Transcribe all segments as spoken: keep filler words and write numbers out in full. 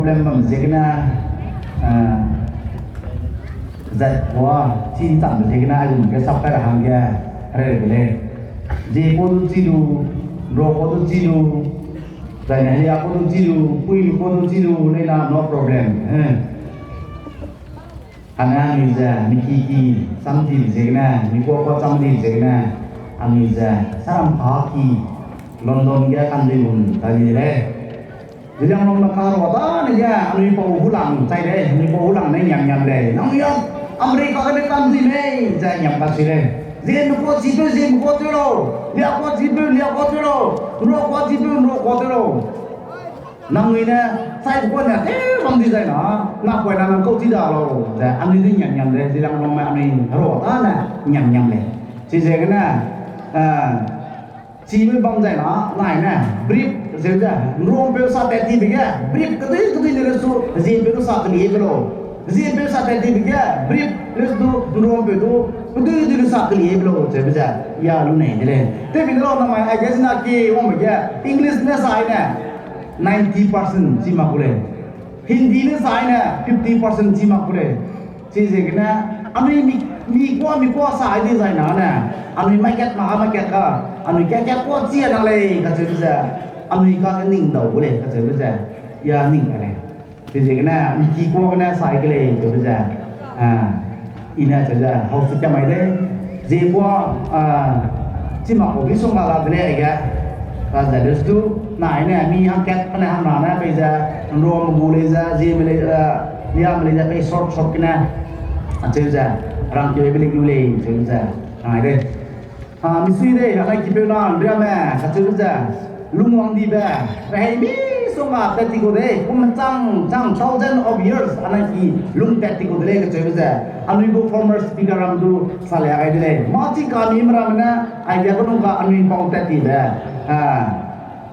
Problem bam ziegene, ah, zat kua, chi nchangbe ziegene, aigum ge sap kai ra hangge, hereu de lei. Zie kua du chi lu, ro kua du chi lu, zaine helia kua du chi lu, pui kua du chi lu, leina no problem. Eh. Kane anui ze, mi ki ki, cham di ziegene, mi kua kua cham di ziegene, anui ze, saram pa ki, London ge kan di lun, ta di lei. Zeliangrongme karua dane ge, anui pau hulang chai lei, anui pau hulang ne ngiam ngiam lei. Nangnui a, America gene kan di mei, ze ngiam ka chi lei. Ziemme kua chipeu, ziemme kua tew lau. Lia kua chipeu, lia kua tew lau. Nrua kua chipeu, nrua kua tew lau. Nangnui ne, chai kua ne, tew bam di zai na, napoina nang kau chi da lau. Ze, anui di ngiam ngiam lei, Zeliangrongme anui herua dane ngiam ngiam lei. Chiziegene, eh, chime bam zai na, nai ne, brief, zeu ze, nruampeu sa tat tibe ge, brief kedui kedui ne lesu, ziempeu du sa keliebe lau. Ziempeu sa tat tibe ge, brief, lesu du, nruampeu du, kedui kedui ne sa keliebe lau, zeube ze, ya lu nei de lei. Tewbe de lau namai, aige zina ki wangbe ge, English ne sai ne, ninety percent chi mak ku lei. Hindi ne sai ne, fifty percent chi mak ku lei. Chiziegene, anui mi, mi kua, mi kua sai di zai na ne, anui mai kat ma, mai kat ka, anui kat kat kua chi a nang lei, kacheube ze, anui ka ning dau gu lei, kacheube ze, ya ning ka lei. Chiziegene, mi ki kua gene sai ke lei, cheube ze, ah, i ne cheu ze, hau su kia mai lei, zie kua, ah, chi mak ku bi sung ga la de lei aige, ka ze lesu du, nai ne, mi hangkat, kane hang na ne, pei ze, nruame gu lei ze, zieme lei, eh, liame lei ze, pei short short gene, acheu ze, rangkeube lei gu lei, cheu ze, nai de. Ah, misui de, anai kipeu na, nriame, kacheube ze, lungwang dibe, rehei misongga tat ti kau de, kum chang, chang, thousand of years, anai ki lung tat ti kau de lei kacheube ze, anui gu former speaker ram du salia gai de lei. Mâ chi ka mime ramme ne, aige kenung ka anui pau tat tibe, ah,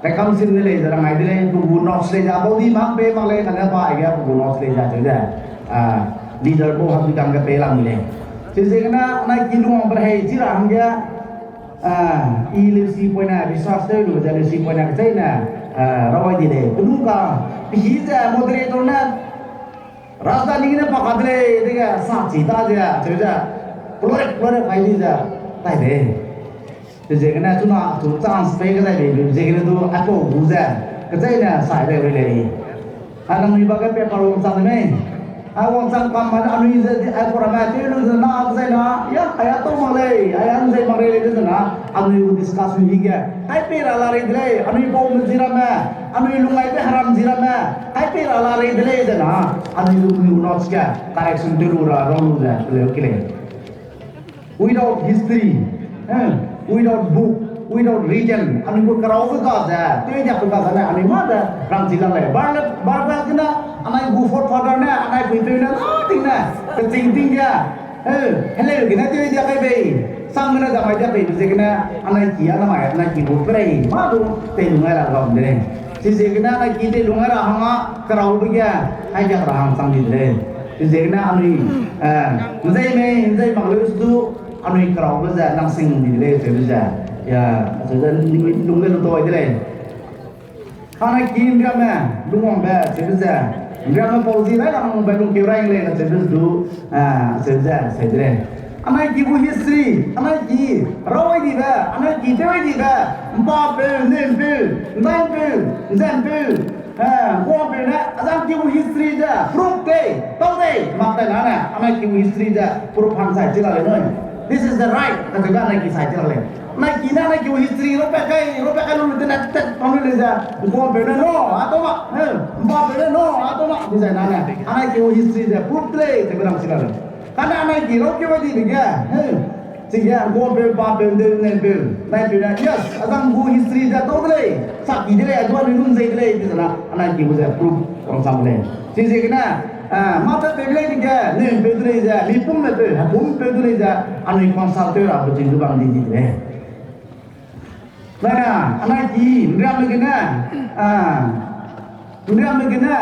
Pekam sim ne lei ze rang ai de lei, pe gu notes lei ze, bau di mak pe mak lei, kane pa aige pe gu notes lei ze, cheu ze, ah, leader bau hap di kang ge pei lang lei. Chiziegene, anai ki lungwang pe rehei chi ra hangge, ah, i leusi poine, research tew lu ze leusi poine, kecheîne, ah, rawai di lei. Penung ka, pehî ze moderator ne, Rajdhani gene pa ka de lei, dege sa chi ta ze, cheu ze, klorek, klorek kai di ze, tai lei. Chiziegene chuna chu chance pei kedai bei lu ziegene du aipau gu ze, kecheîne sai dai rui lei. A nangnui ba ge paper wangchang de mei. A wangchang kam ma anui ze di aipau ramme tew lu ze na kecheîne, ya, aya tau mak lei, aya nzei mak rei lei de ze na, anui gu discussion hi ge. Kai pei ra la rei de lei, anui paume zi ramme, anui lungaibe heram zi ramme, kai pei ra la rei de lei ze na, anui lu mi notes ge, correction tew lu ra rau lu ze, peleu ke lei. Without history, eh, without book, without region, anui gu keraube ga ze, tewdiakbe ga ze ne, anui mâ ze rangchi lak lei. Bar le, bar ba gene, anai gu forefather ne, anai puipeu ne, na ting ne, keching ting ge, eh, heleu gene tewdiak kai bei, sang gene damai diak bei, ziegene, anai ki, anamai, anai ki gu perei, mâ du, teilung ai ra bam de lei. Chiziegene, anai ki teilung ai ra hangge, keraube ge, aidiak ra hang chang di de lei. Chiziegene, anui, eh, nzei mei, nzei mak leu du, anui keraube ze, nang sing di de lei, cheu ze. Ya, cheu ze, lung ge lu dai de lei. Anai ki nriame, lungwangbe, cheu ze. Nriame pau zi railangbe lungkeu rai lei, cheu ze du, ah, cheu ze, cheu de lei. Anai ki gu history, anai ki, rawai dibe, anai ki tewai dibe, mpapeu, nempeu, ndaipeu, nzempeu, eh, guapeu ne, azang ki gu history ze, proof tei, tau tei, mak tai na ne, anai ki gu history ze, proof hang sai chi la lei nui. This is the right, kacheube anai ki sai chi la lei. Anai ki ne, anai ki gu history, ropat kai, ropat kai lu lu tene, tet, pang lu lei ze, guapeu ne, no, a tau ma, eh, mpapeu ne, no, a tau ma, dizai na ne, anai ki gu history ze, proof tei, ze benang chi la lei. Kane anai ki raukeu ai dibe ge, he, chige, guapeu, papeu, ndeu, nempeu, naipeu ne, yes, azang gu history ze tau de lei, sakki de lei, aduanui num zei de lei, dizai na, anai ki gu ze proof wangchang de lei. Chiziegene, ah, mâ tat pei lei dige, nempeu de lei ze, mipumme peu, hepumpeu de lei ze, anui consult tew rabe ching du bam di di de lei. Zaine, anai ki, nriame gene, ah, nriame gene,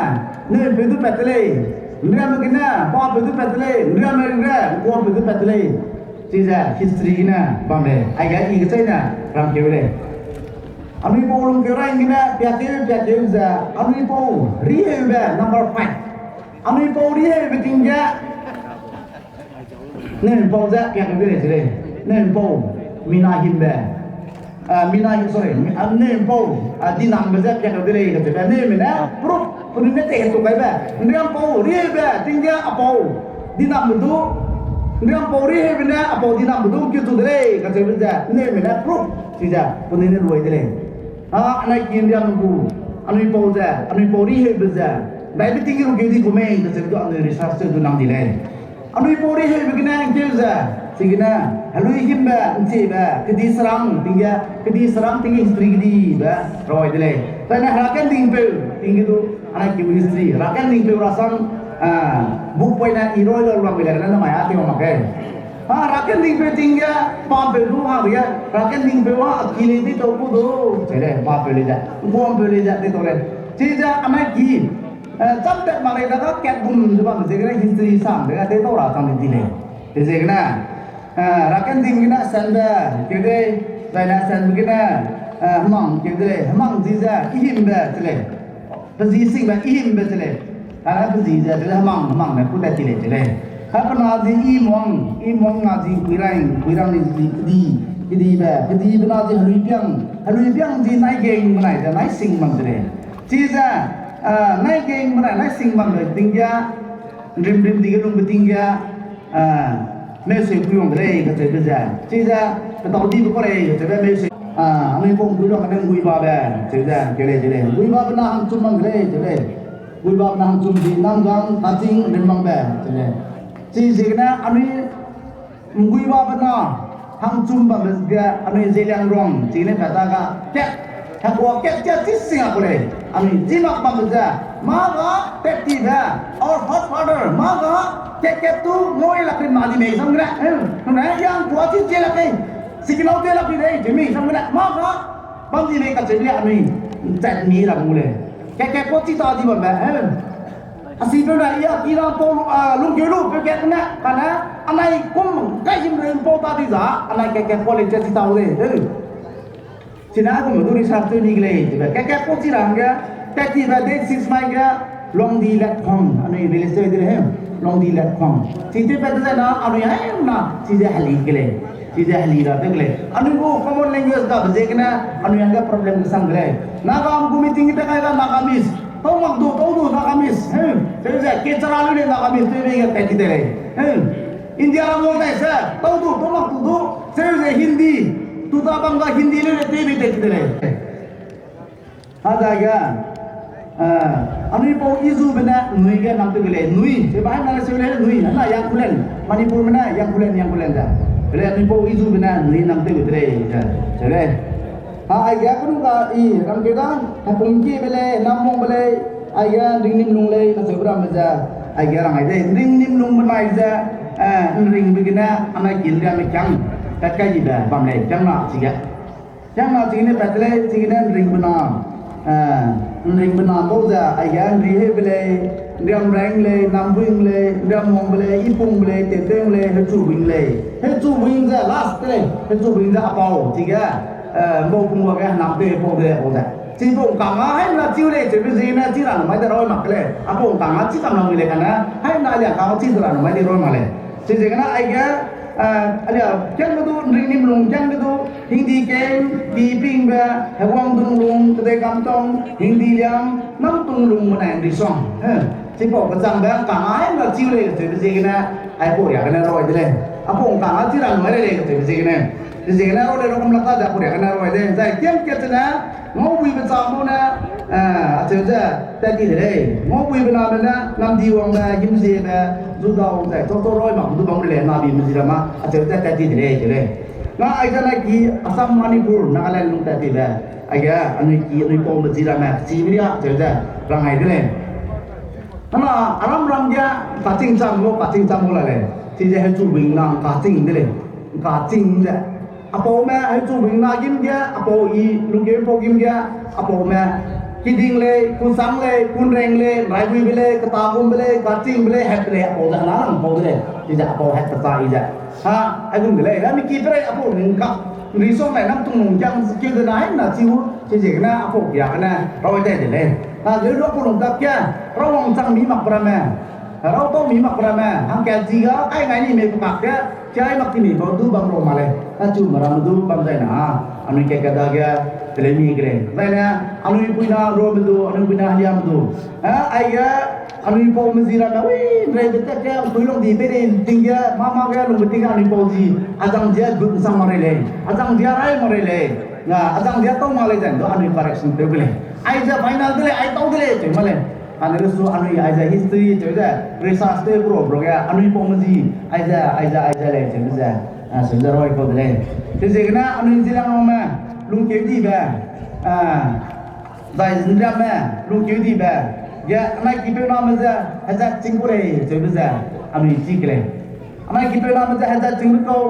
nempeu du pat de lei, nriame gene, papeu du pat de lei, nriame gene, guapeu du pat de lei. Chize history gene bam lei, aige i kecheîne rangkeu lei. Anui pau lungkeu rai gene piakeu, piakeu ze, anui pau riheube number five. Anui pau riheube ting ge, nempau ze piakeu de lei ze lei. Nempau, mina himbe. Ah, mina hi, sorry, mi-, ah, nempau, ah, dinambe ze piakeu de lei kacheube. Neme ne, proof, penui ne tei tu kaibe. Nriampau riheube ting ge apau dinambe du, nriampau riheube ne apau dinambe du keu chu de lei kacheube ze. Neme ne, proof, chize penui ne ruai de lei. A, anai ki nriam gu, anui pau ze, anui pau riheube ze, daibe ting ge lungkeu di gu mei kacheube du anui research tew du nang di lei. Anui pau riheube gene ngkeu ze, chigene, helui himbe, nchibe, kedi serang ting ge, kedi serang ting ge history kedibe rawai de lei. Zaine Herakendingpeu ting ge du, anai ki history, Herakendingpeu rasam, ah, book poine i roi lau lam ge le ne namai a tew mak ge. A, Herakendingpeu ting ge, pampeu du ha ge, Herakendingpeu a, a ki lei di tau ku du, che lei, pampeu lei ze, nguampeu lei ze, di tau lei. Chize anai ki, eh, chamtat mak lei daga kat gum ze bam ziegene history sam dege tew tau ra chang di lei. Chiziegene, eh, Herakending gene Senbe keu dei, zaine Senbe gene, eh, Hemang keu de lei, Hemang chize, Ihimbe che lei. Pe ji singbe Ihimbe che lei. Kane pe ji ze, che lei, Hemang, Hemang ne ku tat ti lei che lei. Ka pe na ji Imuang, Imuang na ji Puirang, Puirang ne ji Kedi, Kedibe, Kedibe na ji Heluipiang, Heluipiang ji Naigeng benai ze Naising bam che lei. Chize, ah, Naigeng benai Naising bambe ting ge, rimrim dige lungbe ting ge, ah, Meuseuipui wang de lei kacheube ze. Chize, petau dibe kau lei kacheube Meuseu, ah, anui pau Ngguiba kane Ngguibabe, cheu ze, keu lei che lei. Ngguibabe na Hangchum bam de lei che lei. Ngguibabe na Hangchum di Namgang, Kaching, Rimbangbe che lei. Chiziegene anui Ngguibabe na Hangchum bambe ge anui Zeliangrong chigene pat ta ga kat, hekua kat kat chi sing a ku lei. Anui chi mak bambe ze, mâ ga tat tibe, our forefather, mâ ga kat kat tu ngau lak ri ma di mei sam gene, eh, nune yang kua chi chi lak lei, signal tew lak ri lei, chi mei sam gene, mâ ga bam di mei kacheu le anui chat mi ra gu lei. Kat kat kau chi ta di bambe, eh. A sipeu ne, ya, ki na pau, ah, lungkeu lu, peu kat ne, kane, anai kum, kai himreu pau ta di za, anai kat kat kau lei chat chi ta lei, eh. Chine a kum du research tew ni ge lei, chibe, kat kat kau chi ra hangge, tat tibe date six mai ge, Luangdi Latkhwang, anui village tew de lei, he, Luangdi Latkhwang. Chi tewpat de zai na, anui haimna, chize heli ge lei. Chize heli ra de lei. Anui gu common language gabe ziegene, anui hangge problem kesang de lei. Naga gu meeting ge tat kai ga Nagamese. Tau mak du, tau du Nagamese. He, cheu ze kechara lu lei Nagamese tewbe ge tat ti de lei. He, India ra ngau dai ze, tau du, tau mak du du. Cheu ze Hindi. Tu ta bam ga Hindi lu lei tewbe tat ti de lei. Azage, eh, anui pau Izube ne Nui ge nang tew ge lei, Nui, cheu ba haimna le seu lei Nui, hena Yangkulen, Manipurme ne Yangkulen, Yangkulen ze. Pe lei anui pau Izube ne Nui nang tew ge de lei ze, seu lei. A, aige kenu ga i, ram keu da, Hepungkibe lei, Namwangbe lei, aige Ringnimlung lei, kacheube ramme ze, aige rang ai de, Ringnimlung benai ze, eh, Nringbe gene, anai ki Nriame kiang, pat kai dibe bam lei, kiangna chige. Kiangna chigene pat lei, chigene Nringbena, eh, Nringbena bau ze, aige Nriheube lei, Nriamreng lei, Nambuing lei, Nriamwangbe lei, Ipungbe lei, Teteng lei, Hechubuing lei. Hechubuing ze last lei, Hechubuing ze apau, chige, eh, mbau pungwa ge henam tew pau de lei, pau ze. Chipau kangga haimna chiu lei, chibe ziegene chi ra nu mai de roi mak lei. Apau kangga chi kam nang mi lei kane, haimna lia kangga chi ra nu mai de roi mak lei. Chiziegene aige, eh, alia kiangbe du, Nringnimlung kiangbe du, Hingdikeng, Dipingbe, Hewangdunglung, Kedeikamtong, Hingdiliang, Namtunglung benai Nrisuang. Eh, chipau kechangbe kangga haimna chiu lei, chibe ziegene, aipau ria gene roi de lei. Apau kangga chi ra nu mai lei, chibe ziegene. Chiziegene roi lei rau kam lak ka ze apau ria gene roi de. Zai kiam kat zene, Ngaubuibe cham lu ne, eh, acheu ze, tat ti de lei. Ngaubuibe name ne, Namdiwangbe, Himziebe, Zudau ze, chau chau roi mak du bam de lei, Nabime zi ramme, acheu ze, tat ti de lei, de lei. Nga aige nai ki, Assam, Manipur, Nagaland lung tat tibe, aige, anui ki, anui paume zi ramme, chibe ria, acheu ze, rang ai de lei. Hena, aram ram ge, kaching cham gu, kaching cham gu la lei. Chize Hechubuing na kaching de lei. Kaching ze. Apaume, Hechubuing na gim ge, apau i, lungkeu pau gim ge, apaume. Kiding lei, Kunsang lei, Kunreng lei, Raibuibe lei, Ketagumbe lei, Kachingbe lei, Hep lei, apau ze, hena lang pau de lei. Chize apau Hep keta i ze. Ha, aigum de lei. Rami ki pe rei apau ning ka. Risong lai nam tung lung kiang keu de na hai na chi u, chiziegene apau kia gene rau dai de lei. Na ze lu apau lung dap ge, rau wangchang mi mak ramme, rau tau mi mak ramme, hangkat zi ga kai ngai ni mei pe kak ge, chiai mak ti mi bau du bam rau ma lei. Achu meramme du bam zai na, anui kat kat dage, teleu mi ge lei. Zai ne, anui puina ruame du, anui puina heliame du. Eh, aige, anui paume zi ramme, ui, nrei be tat ge, pui lung di pe de ting ge, mâ mâ ge lung be ting ge anui pau zi, azang zi gut nsang ma rei lei, azang zi rai ma rei lei, na, azang zi tau ma lei zai du anui correction tew ge lei. Aize final de lei, ai tau de lei, cheu ma lei. Kane lesu anui aize history cheu ze, research tew pro pro ge, anui paume zi, aize, aize, aize lei, cheu ze, ah, cheu ze roi kau de lei. Chiziegene anui zi lang me, lungkeu dibe, ah, zai zinriamme, lungkeu dibe, ge anai kipeuname ze, hezat ching gu lei, cheube ze, anui chi ke lei. Anai kipeuname ze hezat ching gu kau,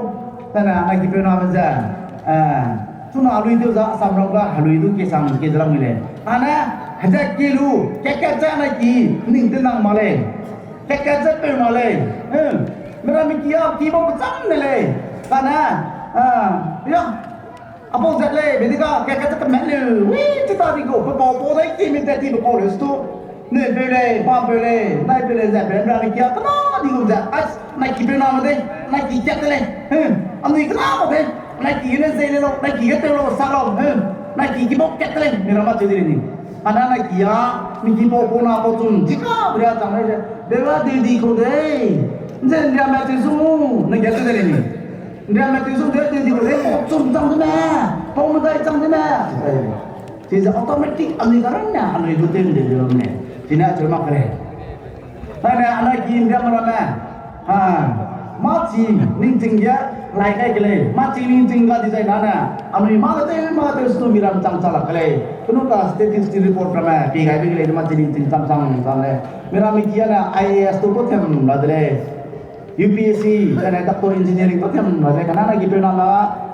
tane anai kipeuname ze, eh, chuna lui tew za Assam ram ga helui du kesang ke ze lam lei. Ane, hezat ki lu, kat kat ze anai ki, ning tenang ma lei. Kat kat ze peu ma lei. Hmm. Meramme ki a, ki bau kecham de lei. Kane, ah, ya, apau zat lei, be di ga, kat kat ze kemen leu, wi, chi ta di gu, pe pau pau dai ki mi tat ti be kau leu stu. Neu peu lei, pa peu lei, nai peu lei, zat peu lei, meramme ki a, kena di gu ze, ai, nai kipeuname de, nai ki kat de lei, hmm, anui kena kau de, nai ki gene zei le lau, nai ki ge tew lau, sa lau, hmm, nai ki ki bau kat de lei, meramme cheu de lei ni. Ana nai ki a, mi ki pau pau na pau chum, chi ka, bria chang lei ze, be wa de di kau de, nze nriame cheu su, ne kat de lei ni. Nriame tei su de, de di gu lei, pau chum chang de me, pau medai chang de me. Chize automatic anui karanne, anui gu tew de de ne. Chine acheu mak ke lei. Tane anai ki nriame ramme. Ha, mâ chi ningching ge, lai kai ke lei. Mâ chi ningching ga di zai nane, anui mâ ge tew, mâ ge tew stu miram chang cha lak ke lei. Kenu ka statistics report ramme, pi gai be ke lei, mâ chi ningching chang chang chang lei. Miramme ki ane I A S tu kau them ra de lei. U P S C, kane doctor engineering pa tiam na ze, kane anai kipeuname,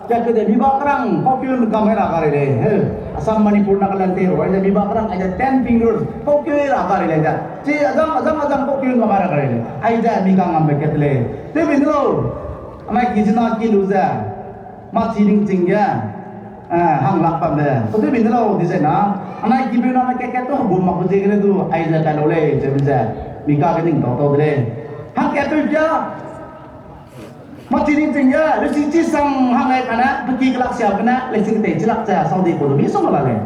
kat ke de mi ba kerang, paukeun kam ai ra ka rei lei, he. Assam, Manipur, Nagaland te ro, ai ze mi ba kerang, ai ze ten fingers, paukeun ra ka rei lei ze. Chi azang, azang, azang paukeun kam ai ra ka rei lei. Ai ze mi kangambe kat lei. Tew bi ne lau, anai ki zina ki lu ze. Mâ chi ningching ge, eh, hang lak bam de. Kau tew bi ne lau di zai na, anai kipeuname kat kat tu hegum mak bu ziegene du, ai ze kai lau lei, cheube ze. Mi ka ge ning tau tau de lei. Hangkat tew kia, mâ chi ningching ge, lesi chi sang hang ai kane, pe ki kelak sia kane, lesi ketei chi lak ze, sau di kau du mi song la lei.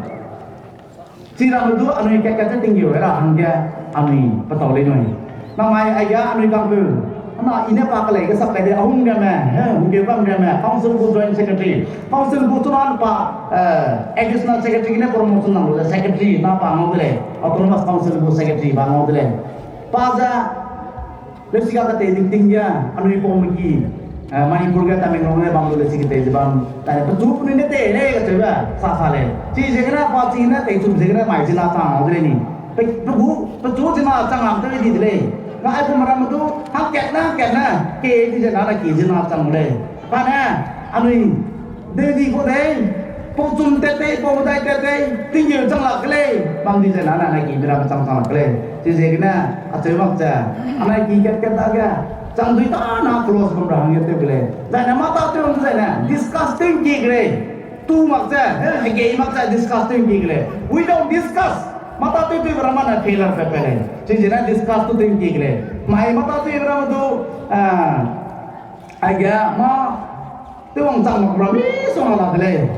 Chiramme du anui kat kat ze tinggeu ra hangge anui petau lei nui. Namai aige anui kangpeu. Ana i ne pa kelei ge sap kai de ahung riamme, he, hungkeu bam riamme, council gu joint secretary. Council gu chuna pa, eh, additional secretary gene promotion nang lu ze secretary na pa ngau de lei. Autonomous Council gu secretary pa ngau de lei. Pa ze leusi ga ketei ding ting ge, anui paume ki, eh, Manipur ge Tamenglong ge bam lu leusi ketei ze bam. Tane pechu penui ne tei lei kacheube, sa sa lei. Chiziegene pa chine teichum ziegene mai zina chang de lei ni. Pe, pe gu, pechu zina chang lam tew di de lei. Ga aipau meramme du, hangkat ne, hangkat ne, ke di ze na na ki zina chang lei. Kane, anui, deu di kau dei, pau chum tat tei, pau medai tat tei, tinggeu chang lak ke lei, bam di ze na na na ki miramme chang chang lak ke lei. Chiziegene, acheu mak ze, anai ki kat kat dage, chang dui ta na close bam ra hangge tew ke lei. Zai ne mâ ta tew hang zai ne, discuss tew ngki ke lei. Tu mak ze, he, hegei mak ze, discuss tew ngki ke lei. We don't discuss. Mâ ta tew tewbe ramme ne failure pe pe lei. Chiziegene discuss tu tew ngki ke lei. Mai mâ ta tewbe ramme du, ah, aige mâ tewwang chang mak ra misongga la de lei.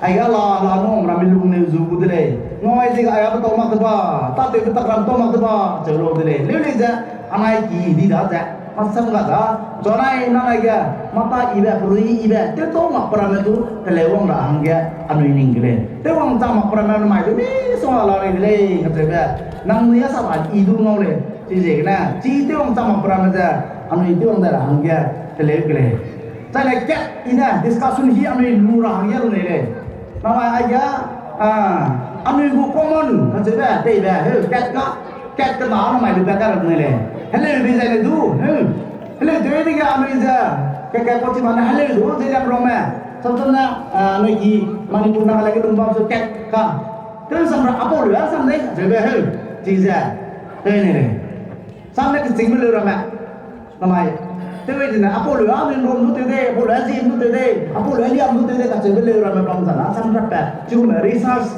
Aige la, la nung ra mi lung neu zu gu de lei. Ngau ai ziege aia petau mak de ba, tâtewbe tak ram tau mak de ba, cheu lau de lei. Leu lei ze, anai ki di da ze, masam ga da, zonai nanai ge, mâ ta ibe, pelui ibe, tewtau mak pe ramme du, teleu wang ra hangge, anui ning de lei. Tewwang chang mak pe ramme namai du misongga la rei de lei, kacheube, nangnui a sa ba i du ngau lei. Chiziegene, chi tewwang chang mak pe ramme ze, anui tewwang dai ra hangge, teleu ke lei. Zaine kat i ne discussion hi anui lu ra hangge lu nei lei. Namai aige, ah, anui gu common, kacheube, teibe, he, kat ka, kat kena namai lube ka ra nei lei. Heleu bei zaine du, he. Heleu tew dege anui ze, kat kat kau chi ma ne heleu du, ze liam rame. Samsam ne, ah, anui ki Manipur Nagaland ge lung bam su kat ka. Tew sam ra apau lu a sam lei, kacheube, he. Chize, tei nei lei. Sam ne kechingbe leu ramme. Namai, Tew zene, apau lu anui Nrom du tew de, apau lu Zeme du tew de, apau lu Liam du tew de, kacheube leu ramme bam zana, samrapbe, chigumme research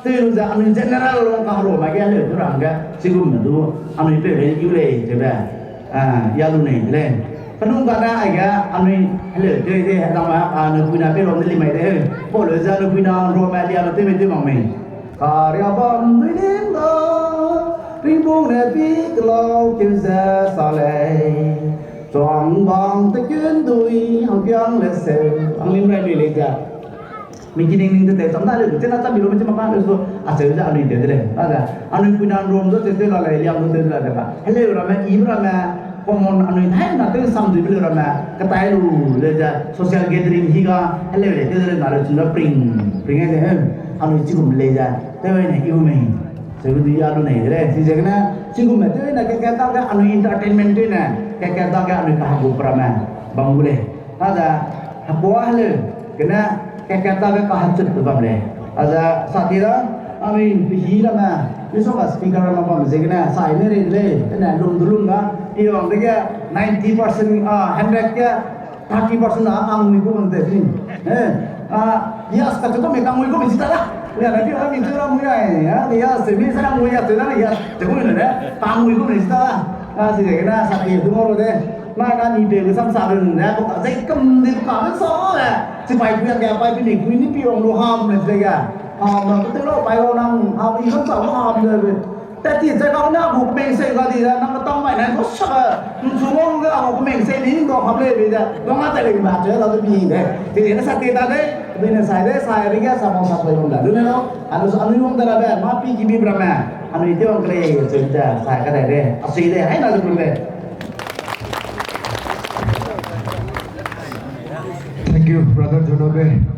tew lu ze anui general wang kaherume ge heleu du ra hangge, chigumme du, anui peu lei, iu lei, cheube, ah, ya lu nei de lei. Penung gane aige, anui heleu tew de, hedangme, ah, anui puina pei ram de limai de, apau lu ze anui puina Nromme Liamme tew mei tew bam mei. Kariabam dui ning da, ringbung ne pi kelau keu ze sa lei. Chuangbang tekun dui, hangpiang le seu, hanglim rai lui lei ze. Mi kining ning te te, cham da leu, chena cham bi lu, mi chi mak ka leu su, acheu ze anui tew de lei. Daze, anui puina Nrom du cheu tew la lei, Liam du tew la lei ba. Heleu ramme, ibe ramme, common anui haina tew samduibe leu ramme, ketai lu lei ze, social gathering hi ga, heleu lei tew de lei na leu chuna pring, pring e ze, anui chigum lei ze, tew ne iu mei. Seube du ya lu nei de lei, chiziegene, chigumme tew ne, kat kat dage anui entertainment tew ne, kat kat dage anui kahegupe ramme, bam gu lei. Daze, hekuâ heleu, gene, kat kat dage kahechutbe bam lei. Daze, sati da, anui pehi ramme, misongga speaker ramme bam ziegene, sai ne rei de lei, tene lum du lum da, i wang dege, ninety percent, ah, hundred ge, thirty percent a kangmui gu bam de ni. Eh, a, yes, kachu gu mi kangmui gu mi chi ta da. Ya, na ki a mi chu ra mui ai, ya, yes, mi sa mui ya, chu da, yes, chu gu mi ne, kangmui gu mi chi ta da. A, chiziegene, sati du ngau lu de. Na, na ni pe gu sam sa lu ne, ku ka, zei kam de ku ka, sa le. Chipaipui a ge, paipui ni, pui ni pi wang lu ham ne, ze ge. Ham na, ku te lu, pai lu nang, ham i sam sa lu ham de. Tat ti ze kau na gu kemeng sei ga di ze, nang ketang mai nai gu sa, nchu wang ge a gu kemeng sei ni gu ham lei bei ze, wang a te lei ba ze la de bi de. Te ne sa te ta de, bei ne sai de, sai ri ge sa wang sa poi wang da. Lu ne lu, anui sa anui wang de la de, ma pi ki bi bra me, anui te wang ke lei ze ze, sai ka de de, a sei de, hai na de bu de. Thank you, brother Jonobe.